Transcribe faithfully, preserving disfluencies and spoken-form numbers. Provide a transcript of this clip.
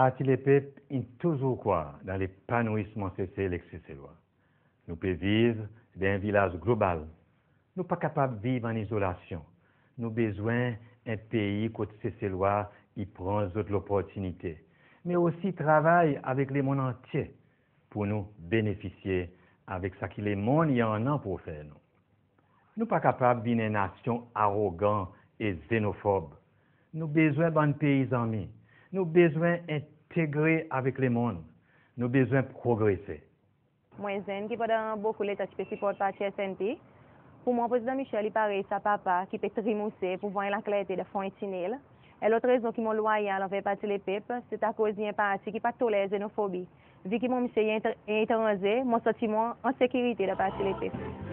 Parti Lepep in touzour krwar dan lepanouisman Sesel ek Seselwa. Nou pe viv dan en vilaz global. Nou pa kapab viv an izolasyon. Nou bezwen en pei kot Seselwa i pran zot loportinite, me osi travay avek lemonn antye pour nou benefisye avek sa ki lemonn i annan pour ofer nou. Nou pa kapab vin en nasyon arogan e zenofob. Nou bezwen bann pei zanmi. Nou bezwen entegre avek lemonn. Nou bezwen progrese. Mwan en zenn ki pandan bokou letan ti pe siport parti SNP. Pour mwan, Prezidan Michel i parey sa papa ki pe trimouse pour vwar en laklerte dan fon en tinel. En lot rezon ki mon lwayal anver Parti Lepep, se akoz i en parti ki pa toler zenofobi. Vi ki mwan msye i en etranze, mon santi mwan an sekirite dan Parti Lepep.